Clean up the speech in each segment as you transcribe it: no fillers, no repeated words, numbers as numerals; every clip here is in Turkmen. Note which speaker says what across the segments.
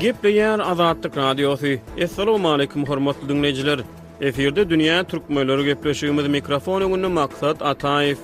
Speaker 1: Gepleýär Azatlyk Radiosy. Assalamualaikum hormatly diňleýjiler. Efirde dünýä türkmenleri gepleşigimiz mikrofon öňünde Maksat Ataýew.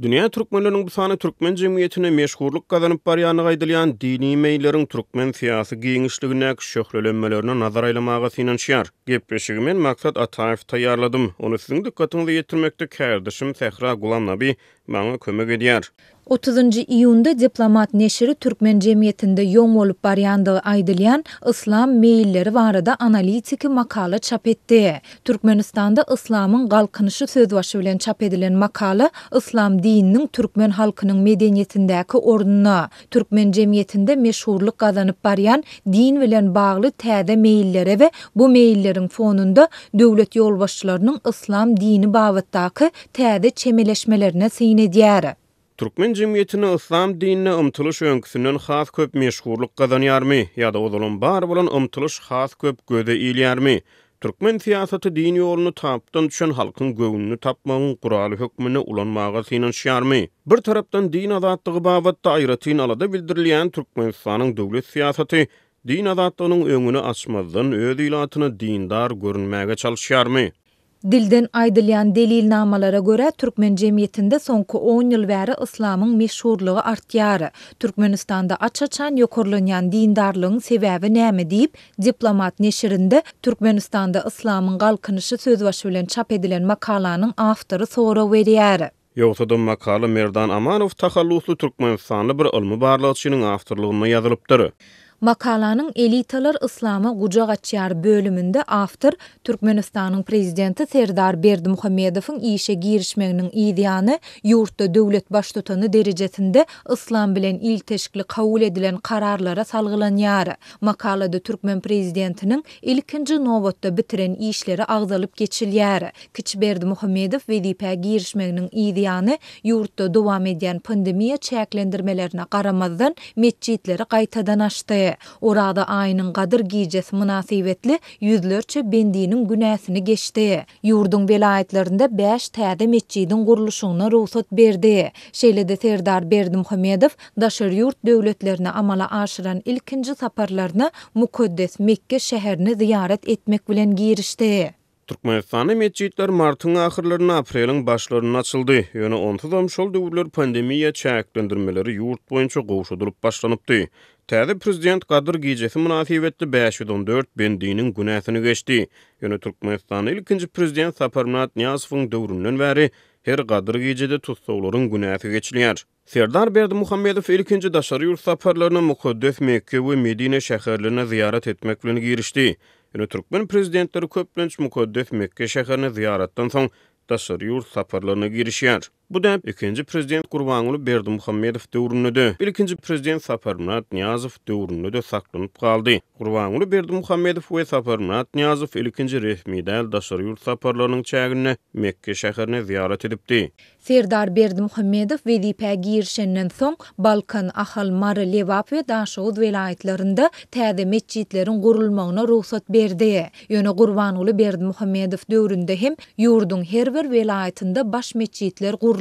Speaker 1: Dünýä türkmenleriniň bu sany türkmen jemgyýetinde meşhurlyk gazanyp barýandygy aýdylýan dini meýilleriň türkmen syýasy giňişligindäki şöhlelenmelerine nazar aýlamaga synanyşýar. Gepleşigi men Maksat Ataýew taýýarladym. Ony siziň dykgatyňyza ýetirmekde kärdeşim Sähra Gulamnabi maňa kömek edýär.
Speaker 2: Otuzynjy iýunda Diplomat neşiri türkmen jemgyýetinde ýoň bolup barýandygy aýdylýan yslam meýilleri barada analitiki makala çap etdi. Türkmenistanda yslamyň galkynyşy sözbaşy bilen çap edilen makala yslam dininiň türkmen halkynyň medeniýetindäki ornuna, türkmen jemgyýetinde meşhurlyk gazanyp barýan din bilen bagly täze meýillere we bu meýilleriň fonunda döwlet ýolbaşçylarynyň yslam dini babatdaky täze çemeleşmelerine syn edýär.
Speaker 1: Türkmen jemgyýetinde yslam dinine ymtylyş öňküsinden has köp meşhurlyk gazanýarmy ýa-da ozalam bar bolan ymtylyş has köp göze ilýärmi? Türkmen syýasaty din ýoluny tapdan düşen halkyň göwnüni tapmagyň guraly hökmünde ulanmaga synanyşýarmy? Bir tarapdan din azatlygy babatda aýratyn alada bildirilýän Türkmenistanyň döwlet syýasaty din azatlygynyň öňüni açmazdan öz ilatyna dindar görünmäge çalyşýarmy?
Speaker 2: Dilden aýdylýan delilnamalara görä, türkmen jemgyýetinde soňky on ýyl bäri yslamyň meşhurlygy artýar. Türkmenistanda aç-açan ýokarlanýan dindarlygyň sebäbi näme diýip, Diplomat neşirinde Türkmenistanda yslamyň galkynyşy sözbaşy bilen çap edilen makalanyň awtory sorag berýär.
Speaker 1: Ýogsa-da makala Merdan Amanow tahallusly türkmenistanly bir ylmy barlagçynyň awtorlygynda ýazylypdyr.
Speaker 2: Makalanyň Elitalar yslama gujak açýar bölüminde awtor Türkmenistanyň Prezidenti Serdar Berdimuhamedowyň işe girişmeginiň yz ýany ýurtda döwlet baştutany derejesinde yslam bilen ilteşikli kabul edilen kararlara salgylanýar. Makalada türkmen prezidentiniň ilkinji nobatda bitiren işleri agzalyp geçilýär. Kiçi Berdimuhamedow wezipä girişmeginiň yz ýany, ýurtda dowam edýän pandemiýa çäklendirmelerine garamazdan, metjitleri gaýtadan açdy. Oraza aýynyň Gadyr gijesi mynasybetli ýüzlerçe bendiniň günäsini geçdi. Ýurduň welaýatlarynda bäş täze metjidiň gurluşygyna rugsat berdi. Şeýle-de Serdar Berdimuhamedow daşary ýurt döwletlerine amala aşyran ilkinji saparlaryna mukaddes Mekge şäherini zyýarat etmek bilen girişdi.
Speaker 1: Türkmenistanda metjitler martyň ahyrlarynda, apreliň başlarynda açyldy. Ýöne onsuzam şol döwürler pandemiýa çäklendirmeleri ýurt boýunça gowşadylyp başlanypdy. Täze prezident Gadyr gijesi mynasybetli 514 bendiniň günäsini geçdi. Ýöne Türkmenistanda ilkinji prezident Saparmyrat Nyýazowyň döwründen bäri her Gadyr gijede tussaglaryň günäsi geçilýär. Serdar Berdimuhamedow ilkinji daşary ýurt saparlaryna mukaddes Mekge we Medine şäherlerine zyýarat etmek bilen girişdi. Ýöne türkmen prezidentleri köplenç mukaddes Mekge şäherine zyýaratdan soň daşary ýurt saparlaryna girişýär. Bu däp ikinji prezident Gurbanguly Berdimuhamedow döwründe-de, ilkinji prezident Saparmyrat Nyýazow döwründe-de saklanyp galdy. Gurbanguly Berdimuhamedow we Saparmyrat Nyýazow ilkinji resmi däl daşary ýurt saparlarynyň çäginde Mekge şäherine zyýarat edipdi.
Speaker 2: Serdar Berdimuhamedow wezipä girişenden soň, Balkan, Ahal, Mary, Lebap we Daşoguz welaýatlarynda täze metjitleriň gurulmagyna rugsat berdi. Ýöne Gurbanguly Berdimuhamedow döwründe hem ýurduň her bir welaýatynda baş metjitler gurlupdy.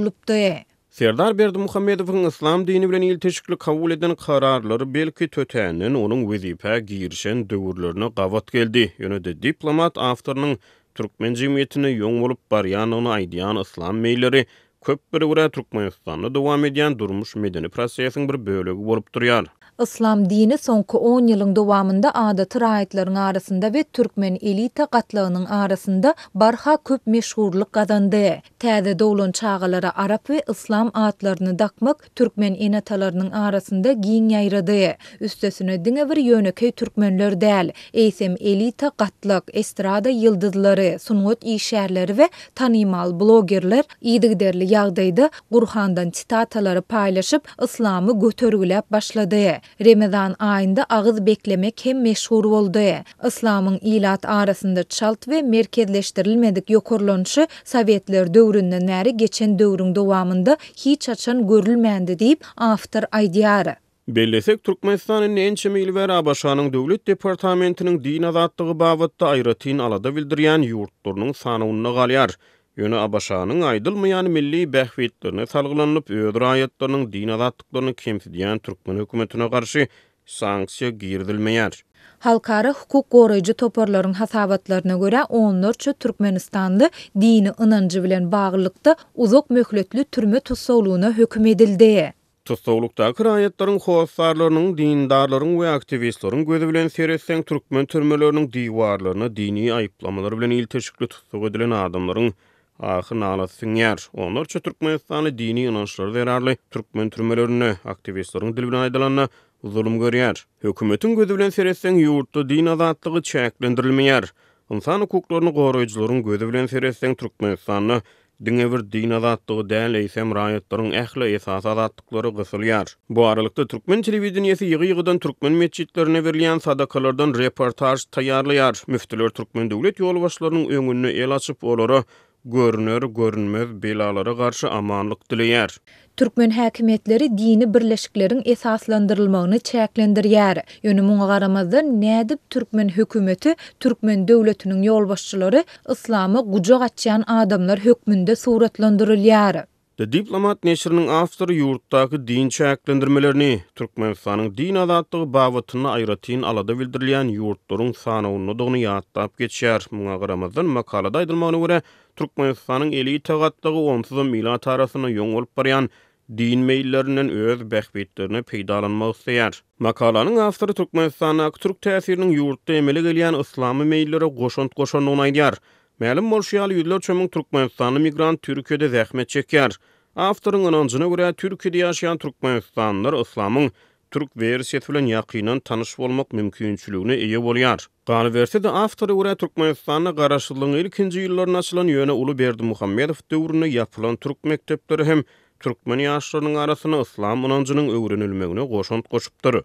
Speaker 1: Serdar Berdimuhamedowyň yslam dini bilen ilteşikli kabul eden kararlary belki tötänden onuň wezipä girişen döwürlerine gabat geldi, ýöne-de diplomat awtorynyň Türkmen jemgyýetinde ýoň bolup barýandygyny aýdýan yslam meýilleri köplere görä Türkmenistanda dowam edýän durmuş-medeni prosesiň bir bölegi bolup durýar.
Speaker 2: Yslam dini soňky on ýylyň dowamynda adaty raýatlaryň arasynda we türkmen elita gatlagynyň arasynda barha köp meşhurlyk gazandy. Täze doglan çagalara arap we yslam atlaryny dakmak türkmen ene-atalarynyň arasynda giň ýaýrady. Üstesine diňe bir ýönekeý türkmenler däl, eýsem elita gatlak, estrada ýyldyzlary, sungat işgärleri we tanymal blogerler yzygiderli ýagdaýda Gurhandan sitatalary paýlaşyp, yslamy götergiläp başlady. Remezan aýynda agyz beklemek hem meşhur boldy. Yslamyň ilat arasynda çalt we merkezleşdirilmedik ýokarlanyşy sowetler döwründen bäri geçen döwrüň dowamynda hiç haçan görülmändi diýip, awtor aýdýar.
Speaker 1: Bellesek, Türkmenistan indi ençeme ýyl bäri ABŞ-nyň Döwlet departamentiniň din azatlygy babatda aýratyn alada bildirýän ýurtlarynyň sanawynda galýar. Ýöne ABŞ-nyň aýdylmaýan milli bähbitlerine salgylanylyp, öz raýatlarynyň din azatlyklaryny kemsidýän türkmen hökümetine garşy sanksiýa girizilmeýär.
Speaker 2: Halkara hukuk goraýjy toparlaryň hasabatlaryna görä, onlarça türkmenistanly dini ynanjy bilen baglylykda uzak möhletli türme tussaglygyna höküm edildi.
Speaker 1: Tussaglykdaky raýatlaryň hossarlarynyň, dindarlaryň we aktiwistleriň gözi bilen seretseň, türkmen türmeleriniň diwarlaryna dini aýyplamalar bilen ilteşikli tussag edilen adamlaryň ahy-nalasy siňýär. Onlarça türkmenistanly dini ynançlary zerarly türkmen türmelerinde, aktiwistleriň dili bilen aýdylanda, zulum görýär. Hökümetiň gözi bilen seretseň, ýurtda din azatlygy çäklendirilmeýär. Ynsan hukuklaryny goraýjylaryň gözi bilen seretseň, Türkmenistanda diňe bir din azatlygy däl, eýsem, raýatlaryň ähli esasy azatlyklary gysylýar. Bu aralykda, türkmen telewideniýesi ýygy-ýygydan türkmen metjitlerine berilýän sadakalardan reportaž taýýarlaýar. Müftüler türkmen döwlet ýolbaşçylarynyň öňünde el açyp, olara görner, görünmez belalara garşy amanlyk dileýär.
Speaker 2: Türkmen häkimiýetleri dini birleşikleriň esaslandyrylmagyny çäklendirýär. Ýöne muňa garamazdan, nädip türkmen hökümeti, türkmen döwletiniň ýolbaşçylary yslama gujak açýan adamlar hökmünde suratlandyrylýar?
Speaker 1: The Diplomat neşiriniň awtory ýurtdaky din çäklendirmelerini, Türkmenistanyň din azatlygy babatynda aýratyn alada bildirilýän ýurtlaryň sanawyndadygyny ýatlap geçýär. Muňa garamazdan, makalada aýdylmagyna görä, Türkmenistanyň elita gatlagy onsuzam ilat arasynda ýoň bolup barýan din meýillerinden öz bähbitlerine peýdalanmak isleýär. Makalanyň awtory Türkmenistandaky türk täsiriniň ýurtda emele gelýän yslamy meýillere goşant goşandygyny aýdýar. Mälim bolşy ýaly, ýüzlerçe müň türkmenistanly migrant Türkiýede zähmet çekýär. Awtoryň ynanjyna görä, Türkiýede ýaşaýan türkmenistanlylar yslamyň türk wersiýasy bilen ýakyndan tanyş bolmak mümkinçiligine eýe bolýar. Galyberse-de, awtora görä, Türkmenistanda garaşsyzlygyň ilkinji ýyllarynda açylan, ýöne uly Berdimuhamedow döwründe ýapylan türk mekdepleri hem türkmen ýaşlarynyň arasynda yslam ynanjynyň öwrenilmegine goşant goşupdyr.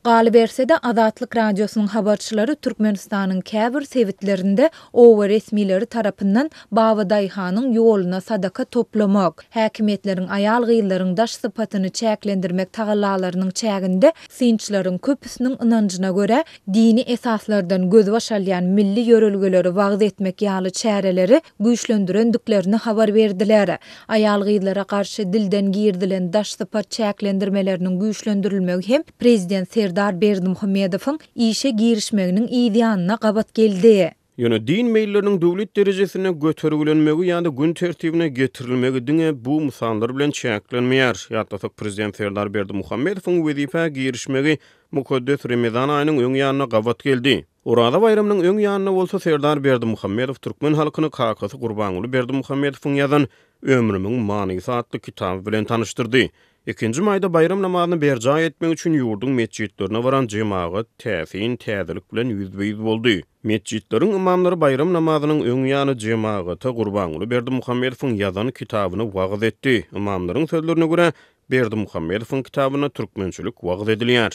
Speaker 2: Galyberse-de, Azatlyk Radiosynyň habarçylary Türkmenistanyň käbir sebitlerinde oba resmileri tarapyndan Babadaýhanyň ýoluna sadaka toplamak, häkimiýetleriň aýal-gyzlaryň daş sypatyny çäklendirmek tagallalarynyň çäginde synçylaryň köpüsiniň ynanjyna görä, dini esaslardan gözbaş alýan milli ýörelgeleri wagyz etmek ýaly çäreleri güýçlendirendiklerini habar berdiler. Aýal-gyzlara garşy dilden girizilen daş sypat çäklendirmeleriniň güýçlendirilmegi hem prezident Serdar Berdimuhamedowyň işe girişmeginiň yzýanyna gabat geldi.
Speaker 1: Ýöne din meýilleriniň döwlet derejesinde götergilenmegi ýa-da gün tertibine getirilmegi diňe bu mysallar bilen çäklenmeýär. Ýatlasak, prezident Serdar Berdimuhamedowyň wezipä girişmegi mukaddes Remezan aýynyň öň ýanyna gabat geldi. Oraza baýramynyň öň ýanynda bolsa Serdar Berdimuhamedow türkmen halkyny kakasy Gurbanguly Berdimuhamedowyň ýazan Ömrümiň manysy atly kitaby bilen tanyşdyrdy. Ikinji maýda baýram namazyny berjaý etmek üçin ýurduň metjitlerine baran jemagat täsin täzelik bilen ýüzbe-ýüz boldy. Metjitleriň ymamlary baýram namazynyň öň ýany jemagata Gurbanguly Berdimuhamedowyň ýazan kitabyny wagyz etdi. Ymamlaryň sözlerine görä, Berdimuhamedowyň kitabynda türkmençilik wagyz edilýär.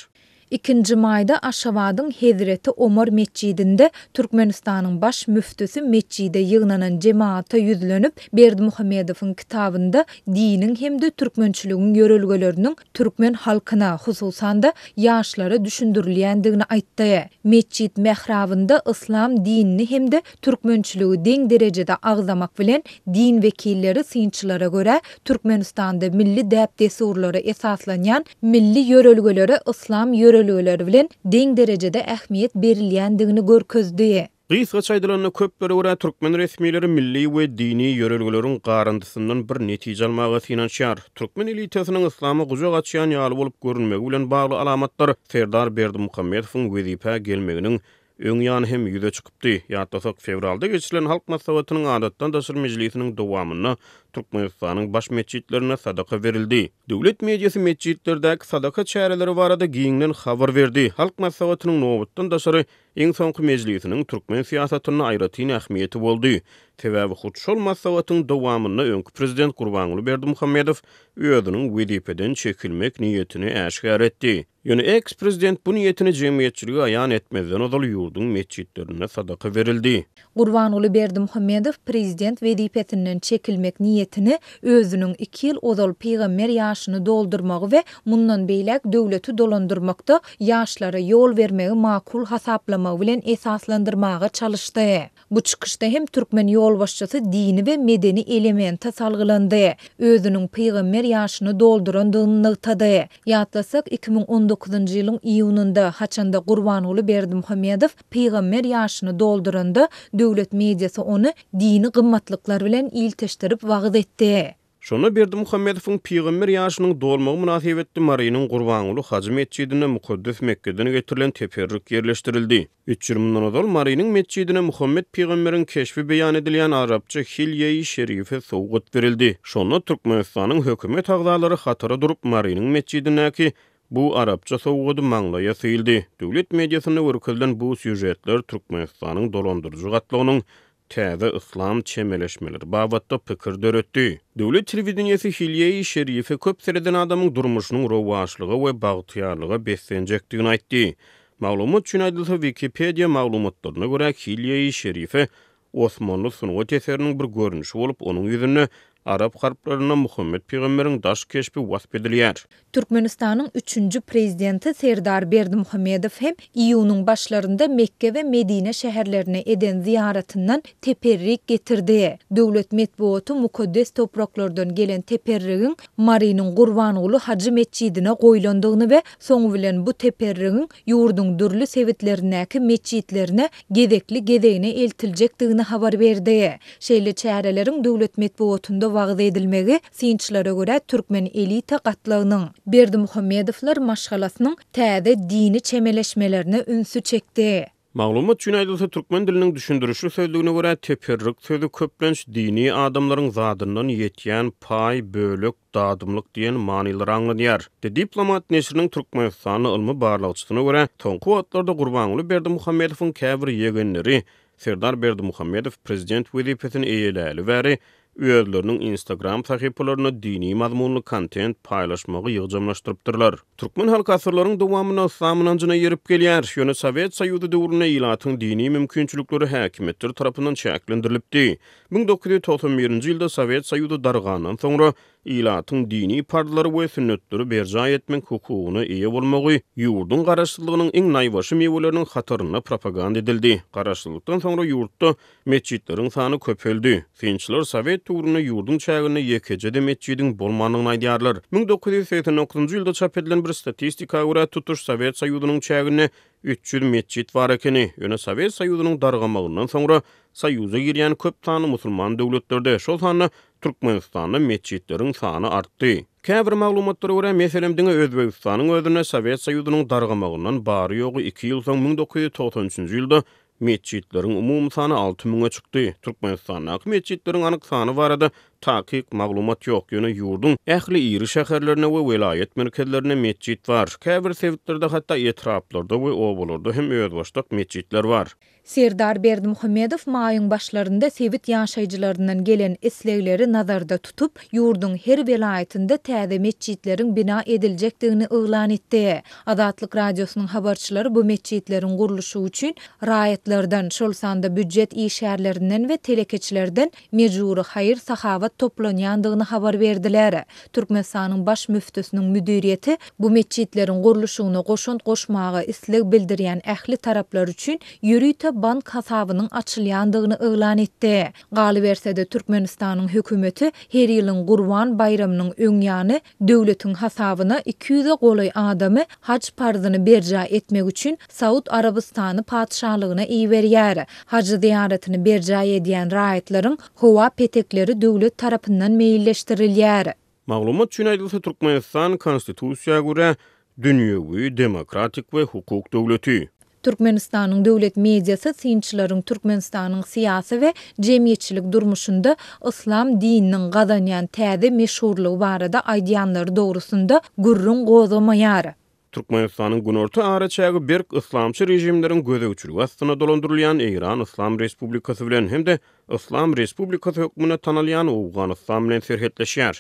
Speaker 2: Ikinji maýda Aşgabadyň Hezreti Omar metjidinde Türkmenistanyň baş müftüsi metjide ýygnanan jemagata ýüzlenip, Berdimuhamedowyň kitabynda diniň hem-de türkmençiligiň ýörelgeleriniň türkmen halkyna, hususan-da, ýaşlara düşündirilýändigini aýtdy. Metjit mährabynda yslam dinini hem-de türkmençiligi deň derejede agzamak bilen, din wekilleri synçylara görä, Türkmenistanda milli däp-dessurlara esaslanýan milli ýörelgelere yslam ýörelgeleri bilen deň derejede ähmiýet berilýändigini görkezdi.
Speaker 1: Gysgaça aýdylanda, köplere görä, türkmen resmileri milli we dini ýörelgeleriň garyndysyndan bir netije almaga synanyşýar. Türkmen elitasynyň yslama gujak açýan ýaly bolup görünmegi bilen bagly alamatlar Serdar Berdimuhamedowyň wezipä gelmeginiň Öň ýany hem ýüze çykypdy. Ýatlasak, fewralda geçirilen Halk Maslahatynyň adatdan daşary mejlisiniň dowamynda Türkmenistanyň baş metjitlerinde sadaka berildi. Döwlet mediasy metjitlerdäki sadaka çäreleri barada giňden habar berdi. Halk Maslahatynyň nobatdan daşary iň soňky mejlisiniň türkmen syýasatynda aýratyn ähmiýeti boldy. Sebäbi hut şol maslahatyň dowamynda öňki prezident Gurbanguly Berdimuhamedow özüniň wezipeden çekilmek niýetini äşgär etdi. Ýöne eks-prezident bu niýetini jemgyýetçilige aýan etmezden ozal ýurduň metjitlerinde sadaka berildi.
Speaker 2: Gurbanguly Berdimuhamedow prezident wezipesinden çekilmek niýetini. niýetini özüniň iki ýyl ozal pygamber ýaşyny doldurmagy we mundan beýläk döwleti dolandyrmakda ýaşlara ýol bermegi makul hasaplamagy bilen esaslandyrmaga çalyşdy. Bu çykyşda hem türkmen ýolbaşçysy dini we medeni elemente salgylandy, özüniň pygamber ýaşyny doldurandygyny nygtady. Ýatlasak, 2019-njy ýylyň iýunynda, haçanda Gurbanguly Berdimuhamedow pygamber ýaşyny dolduranda, döwlet mediasy ony dini gymmatlyklar bilen ilteşdirip wagyz etdi.
Speaker 1: Şonda Berdimuhamedowyň pygamber ýaşynyň dolmagy mynasybetli Marynyň Gurbanguly hajy metjidinde mukaddes Mekgeden getirilen teperrik ýerleşdirildi. Üç ýyl mundan ozal Marynyň metjidine Muhammet pygamberiň keşbi beýan edilýän arapça hilýe-i şerife sowgat berildi. Şonda Türkmenistanyň hökümet agzalary hatara durup Marynyň metjidindäki bu arapça sowgady maňlaýa syldy. Döwlet mediasynda görkezilen bu sýužetler Türkmenistanyň dolandyryjy gatlagynyň täze yslam çemeleşmeleri babatda pikir döretdi. Döwlet telewideniýesi Hilýe-i Şerife köp sereden adamyň durmuşynyň rowaçlyga we bagtyýarlyga beslenjekdigini aýtdy. Maglumat üçin aýdylsa, Wikipediýa maglumatlaryna görä, Hilýe-i Şerife osmanly sungat eseriniň bir görnüşi bolup, onuň ýüzünde arap harplarynda Muhammet pygamberiň daş keşbi wasp edilýär.
Speaker 2: Türkmenistanyň üçünji Prezidenti Serdar Berdimuhamedow hem iýunyň başlarynda Mekge we Medine şäherlerine eden zyýaratyndan teperrik getirdi. Döwlet metbugaty mukaddes topraklardan gelen teperrigiň Marynyň Gurbanguly hajy metjidine goýlandygyny we soňy bilen bu teperrigiň ýurduň dürli sebitlerindäki metjitlerine gezekli-gezegine eltiljekdigini habar berdi. Şeýle çäreleriň döwlet metbugatynda wagyz edilmegi, synçylara görä, türkmen elita gatlagynyň, Berdimuhamedowlar maşgalasynyň täze dini çemeleşmelerine ünsi çekdi.
Speaker 1: Maglumat üçin aýdylsa, türkmen diliniň düşündirişli sözlügine görä, teperrik sözi köplenç dini adamlaryň zadyndan ýetýän paý, bölek, dadymlyk diýen manylary aňladýar. The Diplomat neşiriniň türkmenistanly ylmy barlagçysyna görä, soňky wagtlarda Gurbanguly Berdimuhamedowyň käbir ýegenleri Serdar Berdimuhamedow prezident wezipesini eýeläli bäri özleriniň Instagram sahypalarynda dini mazmunly kontent paýlaşmagy ýygjamlaşdyrypdyrlar. Türkmen halky asyrlaryň dowamynda yslam ynanjyna eýerip gelýär. Ýöne Sowet Soýuzy döwründe ilatyň dini mümkinçilikleri häkimiýetler tarapyndan çäklendirilipdi. 1991-nji ýylda Sowet Soýuzy dargandan soňra ilatyň dini parzlary we sünnetleri berjaý etmek hukugyna eýe bolmagy ýurduň garaşsyzlygynyň iň naýbaşy miweleriniň hatarynda propaganda edildi. Garaşsyzlykdan soňra ýurtda metjitleriň sany köpeldi. Synçylar sowet döwründe ýurduň çäginde ýekeje-de metjidiň bolmandygyny aýdýarlar. 1989-njy ýylda çap edilen bir statistika görä, tutuş Sowet Soýuzynyň çäginde 300 metjit bar ekeni. Ýöne Sowet Soýuzynyň dargamagyndan soňra Soýuza girýän köp sanly musulman döwletlerde, şol sanda Türkmenistanda metjitleriň sany artdy. Käbir maglumatlara görä, meselem, diňe Özbegistanyň özünde Sowet Soýuzynyň dargamagyndan bary-ýogy iki ýyl soň, 1993-nji ýylda metjitleriň umumy sany alty müňe çykdy. Türkmenistandaky metjitleriň anyk sany barada takyk maglumat ýok, ýöne ýurduň ähli iri şäherlerinde we welaýat merkezlerinde metjit bar. Käbir sebitlerde hatda etraplarda we obalarda hem özbaşdak metjitler bar.
Speaker 2: Serdar Berdimuhamedow maýyň başlarynda sebit ýaşaýjylaryndan gelen islegleri nazarda tutup, ýurduň her welaýatynda täze metjitleriň bina ediljekdigini yglan etdi. Azatlyk Radiosynyň habarçylary bu metjitleriň gurluşygy üçin raýatlardan, şol sanda býujet işgärlerinden we telekeçilerden mejbury haýyr-sahawat toplanýandygyny habar berdiler. Türkmenistanyň Baş müftüsiniň müdiriýeti bu metjitleriň gurluşygyna goşant goşmaga isleg bildirýän ähli taraplar üçin ýörite bank hasabynyň açylýandygyny yglan etdi. Galyberse-de, Türkmenistanyň hökümeti her ýylyň Gurban baýramynyň öň ýany döwletiň hasabyna iki ýüze golaý adamy haj parzyny berjaý etmek üçin Saud Arabystany Patyşalygyna iberýär. Haj zyýaratyny berjaý edýän raýatlaryň howa petekleri döwlet tarapyndan meýilleşdirilýär.
Speaker 1: Maglumat üçin aýdylsa, Türkmenistan Konstitusiýa görä, dünýewi, demokratik we hukuk döwleti.
Speaker 2: Türkmenistanyň döwlet mediasy synçylaryň Türkmenistanyň syýasy we jemgyýetçilik durmuşynda yslam dininiň gazanýan täze meşhurlygy barada aýdýanlary dogrusynda gürrüň gozgamaýar.
Speaker 1: Türkmenistanyň günorta araçägi berk yslamçy režimleriň gözegçiligi astynda dolandyrylýan Eýran Yslam Respublikasy bilen hem-de Yslam Respublikasy hökmünde tanalýan Owganystan bilen serhetleşýär.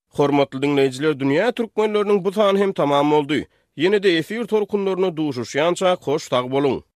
Speaker 1: Hormatly diňleýjiler, Dünýä türkmenleriniň bu sany hem tamam boldy. Ýene-de efir tolkunlarynda duşuşýançak hoş sag boluň!